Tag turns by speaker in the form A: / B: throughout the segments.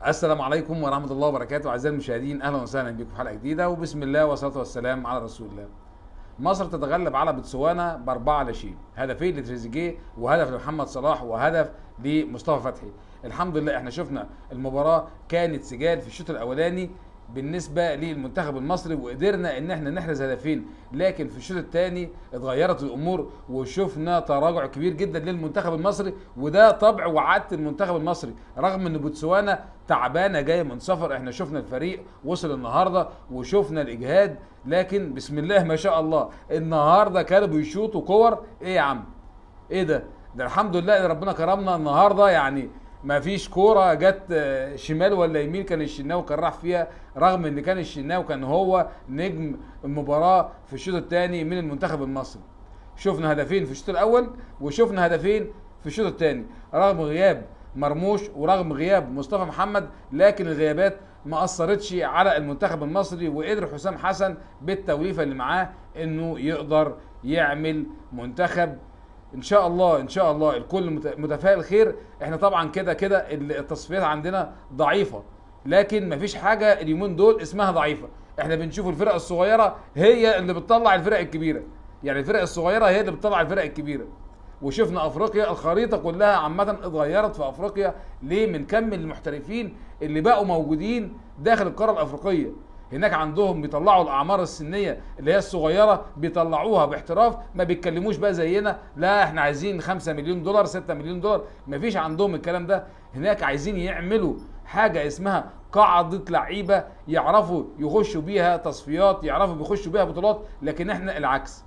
A: السلام عليكم ورحمة الله وبركاته أعزائي المشاهدين، أهلا وسهلا بكم في حلقة جديدة، وبسم الله والصلاة والسلام على رسول الله. مصر تتغلب على بتسوانا ب4-0، هدفين لتريزيجيه وهدف لمحمد صلاح وهدف لمصطفى فتحي. الحمد لله احنا شفنا المباراة كانت سجال في الشوط الأولاني بالنسبة للمنتخب المصري، وقدرنا ان احنا نحرز هدفين، لكن في الشوط الثاني اتغيرت الامور وشفنا تراجع كبير جدا للمنتخب المصري، وده طبع وعادة المنتخب المصري رغم ان بوتسوانا تعبانة جاية من سفر. احنا شفنا الفريق وصل النهاردة وشفنا الاجهاد، لكن بسم الله ما شاء الله النهاردة كانوا بيشوطوا كور. ايه يا عم ايه ده؟ ده الحمد لله ان ربنا كرمنا النهاردة، يعني ما فيش كورة جت شمال ولا يمين كان الشناوي كان راح فيها، رغم ان كان الشناوي كان هو نجم المباراة في الشوط الثاني من المنتخب المصري. شفنا هدفين في الشوط الاول وشفنا هدفين في الشوط الثاني، رغم غياب مرموش ورغم غياب مصطفى محمد، لكن الغيابات ما اثرتش على المنتخب المصري، وقدر حسام حسن بالتوليفه اللي معاه انه يقدر يعمل منتخب ان شاء الله. ان شاء الله الكل متفائل خير. احنا طبعا كده كده التصفيات عندنا ضعيفة، لكن مفيش حاجة اليومين دول اسمها ضعيفة. احنا بنشوف الفرق الصغيرة هي اللي بتطلع الفرق الكبيرة، يعني الفرق الصغيرة هي اللي بتطلع الفرق الكبيرة. وشفنا افريقيا الخريطة كلها عامة اتغيرت في افريقيا، ليه؟ من كم المحترفين اللي بقوا موجودين داخل القارة الافريقية. هناك عندهم بيطلعوا الاعمار السنية اللي هي الصغيرة بيطلعوها باحتراف، ما بيتكلموش بقى زينا، لا احنا عايزين 5 مليون دولار 6 مليون دولار، مفيش عندهم الكلام ده. هناك عايزين يعملوا حاجة اسمها قاعدة لعيبة يعرفوا يخشوا بيها تصفيات، يعرفوا بيخشوا بيها بطولات، لكن احنا العكس،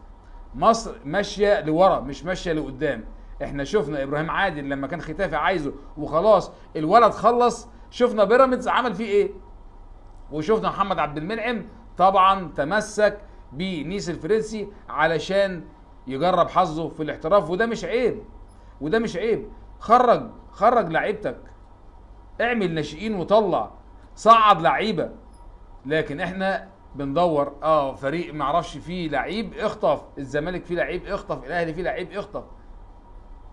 A: مصر ماشية لورا مش ماشية لقدام. احنا شفنا ابراهيم عادل لما كان ختافي عايزه وخلاص الولد خلص، شفنا بيراميدز عمل فيه ايه، وشفنا محمد عبد المنعم طبعا تمسك بنيس الفرنسي علشان يجرب حظه في الاحتراف، وده مش عيب، وده مش عيب. خرج لعيبتك، اعمل ناشئين وطلع، صعد لعيبة. لكن احنا بندور فريق معرفش فيه لعيب اخطف، الزمالك فيه لعيب اخطف، الاهلي فيه لعيب اخطف.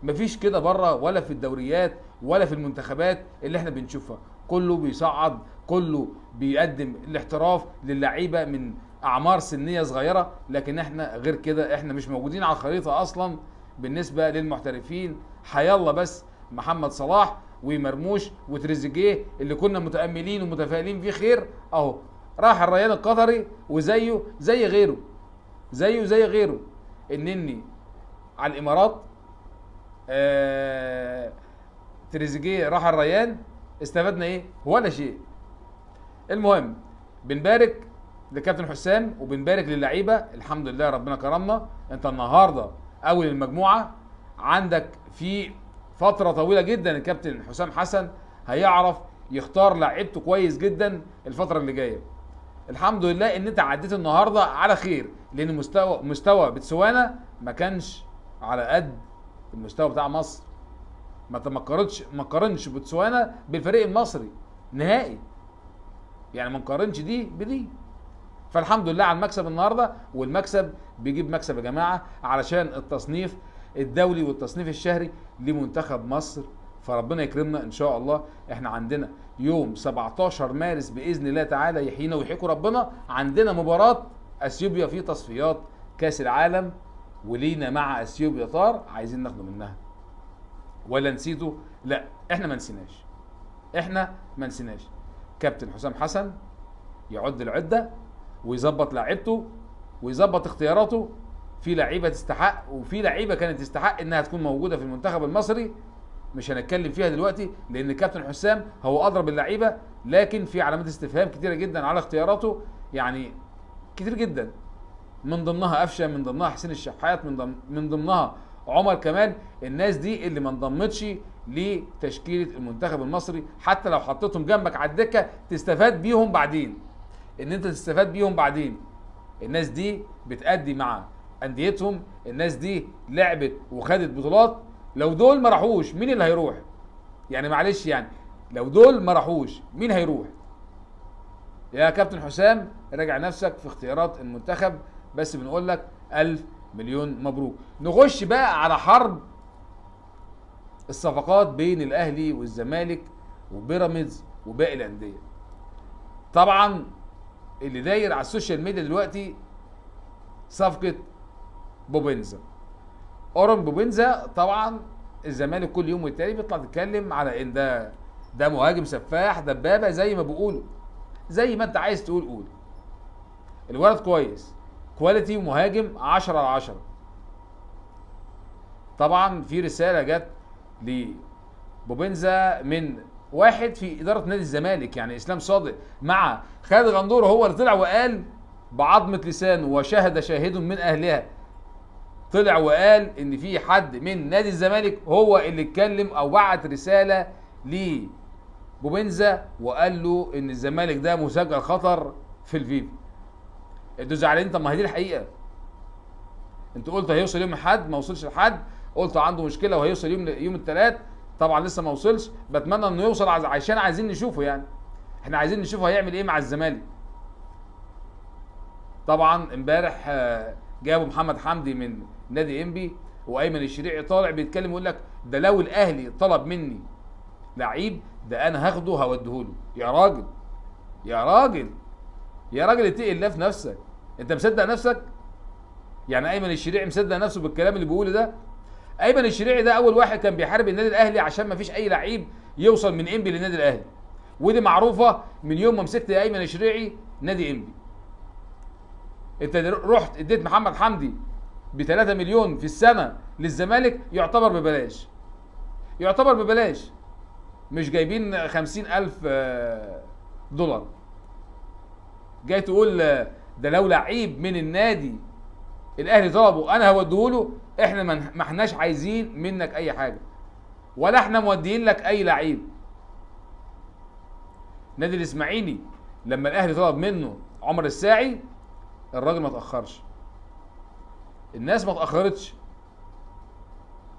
A: مفيش كده بره، ولا في الدوريات ولا في المنتخبات اللي احنا بنشوفها، كله بيصعد، كله بيقدم الاحتراف للعيبة من اعمار سنية صغيرة. لكن احنا غير كده، احنا مش موجودين على الخريطة اصلا بالنسبة للمحترفين. حيالله بس محمد صلاح ومرموش وتريزيجيه اللي كنا متاملين ومتفائلين فيه خير، اهو راح الريان القطري وزيه زي غيره، زيه زي غيره. النني على الامارات، تريزيجيه راح الريان، استفدنا ايه؟ ولا شيء. المهم بنبارك لكابتن حسام وبنبارك للعيبة، الحمد لله ربنا كرمنا. انت النهارده اول المجموعة، عندك في فترة طويلة جدا الكابتن حسام حسن هيعرف يختار لعيبته كويس جدا الفترة اللي جاية. الحمد لله ان انت عديت النهارده على خير، لان مستوى بتسوانا ما كانش على قد المستوى بتاع مصر. ما تقارنش بوتسوانا بالفريق المصري نهائي، يعني ما نقارنش دي بدي. فالحمد لله على المكسب النهارده، والمكسب بيجيب مكسب يا جماعة علشان التصنيف الدولي والتصنيف الشهري لمنتخب مصر. فربنا يكرمنا ان شاء الله. احنا عندنا يوم 17 مارس باذن الله تعالى يحيينا ويحييكم ربنا، عندنا مباراة اثيوبيا في تصفيات كاس العالم، ولينا مع اثيوبيا طار عايزين ناخده منها. ولا نسيته؟ لا احنا ما نسيناش، احنا ما نسيناش. كابتن حسام حسن يعد العدة ويظبط لعيبته ويظبط اختياراته. في لعيبة تستحق وفي لعيبة كانت تستحق انها تكون موجودة في المنتخب المصري، مش هنتكلم فيها دلوقتي لان كابتن حسام هو اضرب اللعيبة، لكن في علامات استفهام كتيرة جدا على اختياراته، يعني كتير جدا، من ضمنها قفشه، من ضمنها حسين الشحات، من ضمنها عمر كمال. الناس دي اللي ما انضمتش لتشكيله المنتخب المصري، حتى لو حطيتهم جنبك على الدكة تستفاد بيهم بعدين، ان انت تستفاد بيهم بعدين. الناس دي بتأدي مع انديتهم، الناس دي لعبت وخدت بطولات. لو دول ما راحوش مين اللي هيروح؟ يعني معلش، يعني لو دول ما راحوش مين هيروح؟ يا كابتن حسام راجع نفسك في اختيارات المنتخب. بس بنقول لك 1000 مليون مبروك. نخش بقى على حرب الصفقات بين الاهلي والزمالك وبيراميدز وباقي الاندية. طبعا اللي داير على ال social media دلوقتي صفقة بوبينزا، اورن بوبينزا. طبعا الزمالك كل يوم والتاني بيطلع تتكلم على ان ده مهاجم سفاح دبابة، زي ما بيقولوا، زي ما انت عايز تقول قول. الولد كويس، quality، ومهاجم 10 على 10. طبعا في رسالة جت لبوبينزا من واحد في ادارة نادي الزمالك، يعني اسلام صادق مع خالد غندور، هو اللي طلع وقال بعظمة لسانه وشهد شاهد من اهلها، طلع وقال ان في حد من نادي الزمالك هو اللي اتكلم او بعت رسالة لبوبينزا وقال له ان الزمالك ده مسجل خطر في الفيفا. انتوا زعلانين؟ طب ما هي دي الحقيقة. انتوا قلتوا هيوصل يوم الاحد، ما وصلش لحد، قلتوا عنده مشكلة وهيوصل يوم الثلاث، طبعا لسه ما وصلش. بتمنى انه يوصل عشان عايزين نشوفه، يعني احنا عايزين نشوفه هيعمل ايه مع الزمالك. طبعا امبارح جابوا محمد حمدي من نادي انبي، وايمن الشريعي طالع بيتكلم ويقول لك ده لو الاهلي طلب مني لعيب ده انا هاخده هوديهوله. يا راجل يا راجل يا راجل، اتقي الله في نفسك، انت مصدق نفسك؟ يعني ايمن الشريعي مصدق نفسه بالكلام اللي بيقوله ده؟ ايمن الشريعي ده اول واحد كان بيحارب النادي الاهلي عشان ما فيش اي لعيب يوصل من انبي للنادي الاهلي، ودي معروفة من يوم ما مسكت يا ايمن الشريعي نادي انبي. انت رحت اديت محمد حمدي ب 3 مليون في السنة للزمالك، يعتبر ببلاش، يعتبر ببلاش، مش جايبين 50,000 دولار. جاي تقول ده لو لعيب من النادي الاهلي طلبه انا هوديهوله. احنا ما احناش عايزين منك اي حاجة، ولا احنا موديين لك اي لعيب. نادي الاسماعيلي لما الاهلي طلب منه عمر الساعي، الراجل ما تاخرش، الناس ما تاخرتش،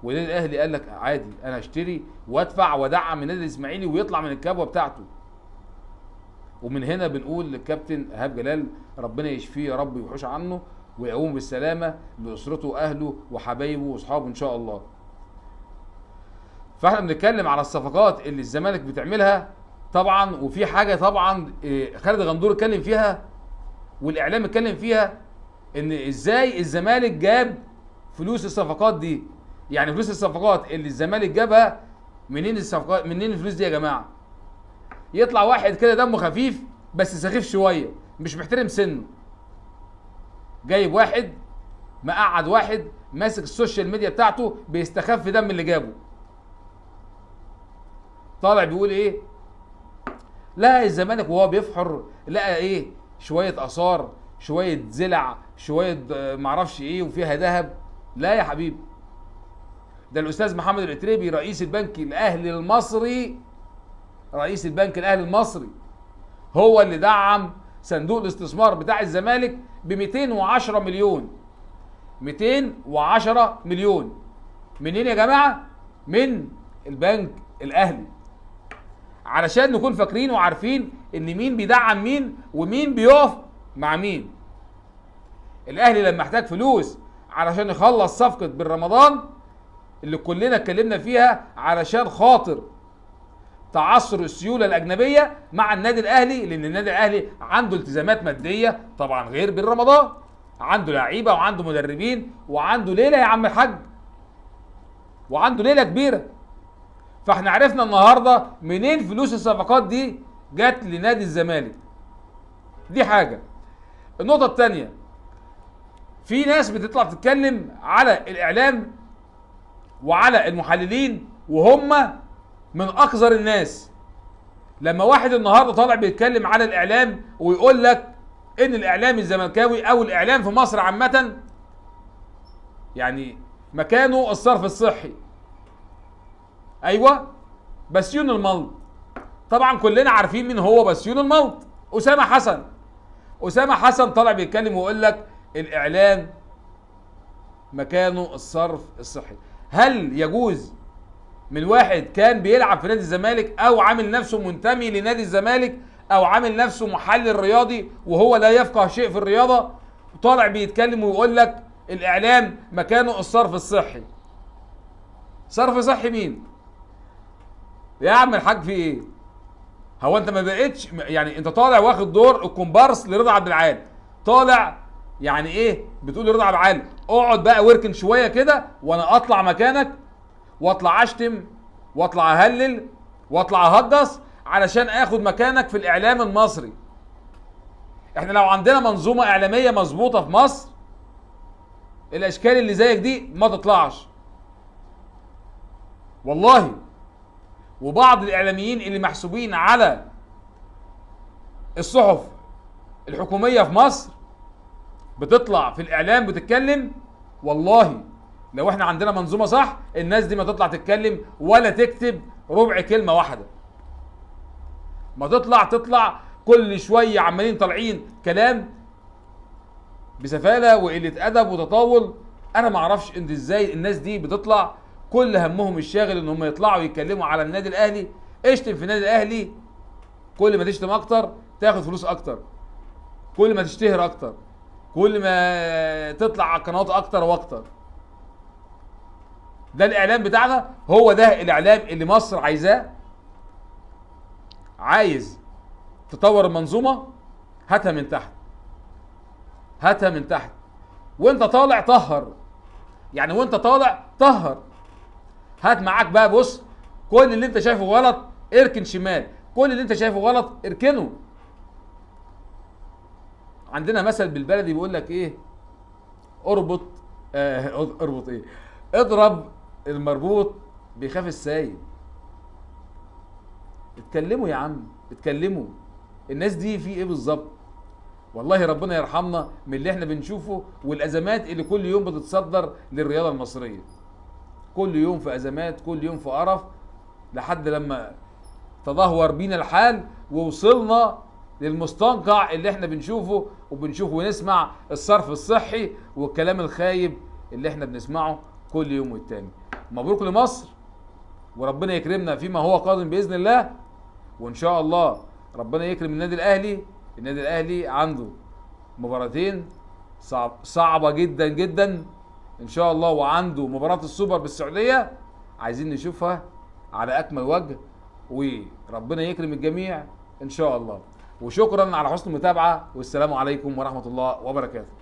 A: ونادي الاهلي قال لك عادي انا هشتري وادفع وادعم النادي الاسماعيلي ويطلع من الكبوه بتاعته. ومن هنا بنقول للكابتن ايهاب جلال ربنا يشفيه يا رب ويحوش عنه ويقوم بالسلامة لاسرته واهله وحبايبه واصحابه ان شاء الله. فاحنا بنتكلم على الصفقات اللي الزمالك بتعملها طبعا، وفي حاجة طبعا خالد غندور اتكلم فيها والاعلام اتكلم فيها، ان ازاي الزمالك جاب فلوس الصفقات دي. يعني فلوس الصفقات اللي الزمالك جابها منين؟ الصفقات منين الفلوس دي يا جماعة؟ يطلع واحد كده دمه خفيف بس سخيف شوية، مش محترم سنة، جايب واحد مقعد واحد ماسك ال social media بتاعته بيستخف دم اللي جابه، طالع بيقول ايه؟ لا الزمالك وهو بيفحر لقى ايه؟ شوية اثار، شوية زلع، شوية معرفش ايه وفيها ذهب. لا يا حبيبي، ده الاستاذ محمد الاتريبي رئيس البنك الاهلي المصري، رئيس البنك الاهلي المصري هو اللي دعم صندوق الاستثمار بتاع الزمالك ب 210 مليون. 210 مليون منين يا جماعة؟ من البنك الاهلي. علشان نكون فاكرين وعارفين ان مين بيدعم مين ومين بيقف مع مين. الاهلي لما احتاج فلوس علشان يخلص صفقة بن رمضان اللي كلنا اتكلمنا فيها علشان خاطر تعثر السيولة الاجنبية مع النادي الاهلي، لان النادي الاهلي عنده التزامات مادية طبعا غير بن رمضان، عنده لعيبة وعنده مدربين وعنده ليلة يا عم الحاج، وعنده ليلة كبيرة. فاحنا عرفنا النهارده منين فلوس الصفقات دي جت لنادي الزمالك. دي حاجة. النقطة الثانية، في ناس بتطلع تتكلم على الاعلام وعلى المحللين وهم من اقذر الناس. لما واحد النهارده طالع بيتكلم على الاعلام ويقول لك ان الاعلام الزملكاوي او الاعلام في مصر عامة يعني مكانه الصرف الصحي، ايوه بسيون الملط. طبعا كلنا عارفين مين هو بسيون الملط، اسامة حسن. اسامة حسن طالع بيتكلم ويقول لك الاعلام مكانه الصرف الصحي. هل يجوز من واحد كان بيلعب في نادي الزمالك او عامل نفسه منتمي لنادي الزمالك او عامل نفسه محلل رياضي وهو لا يفقه شيء في الرياضة طالع بيتكلم ويقول لك الاعلام مكانه الصرف الصحي؟ صرف صحي مين يا عم الحاج؟ في ايه؟ هو انت ما بقتش يعني، انت طالع واخد دور الكومبارس لرضا عبد العال، طالع يعني ايه بتقول لرضا عبد العال اقعد بقى واركن شوية كده وانا اطلع مكانك، واطلع اشتم واطلع اهلل واطلع اهجص علشان اخد مكانك في الاعلام المصري. احنا لو عندنا منظومة اعلامية مظبوطة في مصر الاشكال اللي زيك دي ما تطلعش والله. وبعض الاعلاميين اللي محسوبين على الصحف الحكومية في مصر بتطلع في الاعلام بتتكلم، والله لو احنا عندنا منظومة صح الناس دي ما تطلع تتكلم ولا تكتب ربع كلمة واحدة. ما تطلع تطلع كل شوية عمالين طالعين كلام بسفاله وقلة ادب وتطاول. انا ما اعرفش ان ازاي الناس دي بتطلع كل همهم الشاغل ان هم يطلعوا يتكلموا على النادي الاهلي. اشتم في النادي الاهلي، كل ما تشتم اكتر تاخد فلوس اكتر، كل ما تشتهر اكتر، كل ما تطلع على القنوات اكتر واكتر. ده الاعلام بتاعنا، هو ده الاعلام اللي مصر عايزاه. عايز تطور المنظومة هاتها من تحت، هاتها من تحت. وانت طالع طهر يعني، وانت طالع طهر، هات معاك بقى. بص كل اللي انت شايفه غلط اركن شمال، كل اللي انت شايفه غلط اركنه. عندنا مثل بالبلدي بيقول لك ايه؟ اربط اربط ايه؟ اضرب المربوط بيخاف السايب. اتكلموا يا عم، اتكلموا. الناس دي في ايه بالظبط؟ والله ربنا يرحمنا من اللي احنا بنشوفه والازمات اللي كل يوم بتتصدر للرياضة المصرية. كل يوم في ازمات، كل يوم في قرف، لحد لما تدهور بينا الحال ووصلنا للمستنقع اللي احنا بنشوفه وبنشوفه ونسمع الصرف الصحي والكلام الخايب اللي احنا بنسمعه كل يوم والتاني. مبروك لمصر، وربنا يكرمنا فيما هو قادم باذن الله، وان شاء الله ربنا يكرم النادي الاهلي. النادي الاهلي عنده مباراتين صعبة جدا جدا ان شاء الله، وعنده مباراة السوبر بالسعودية عايزين نشوفها على اكمل وجه، وربنا يكرم الجميع ان شاء الله. وشكرا على حسن المتابعة، والسلام عليكم ورحمة الله وبركاته.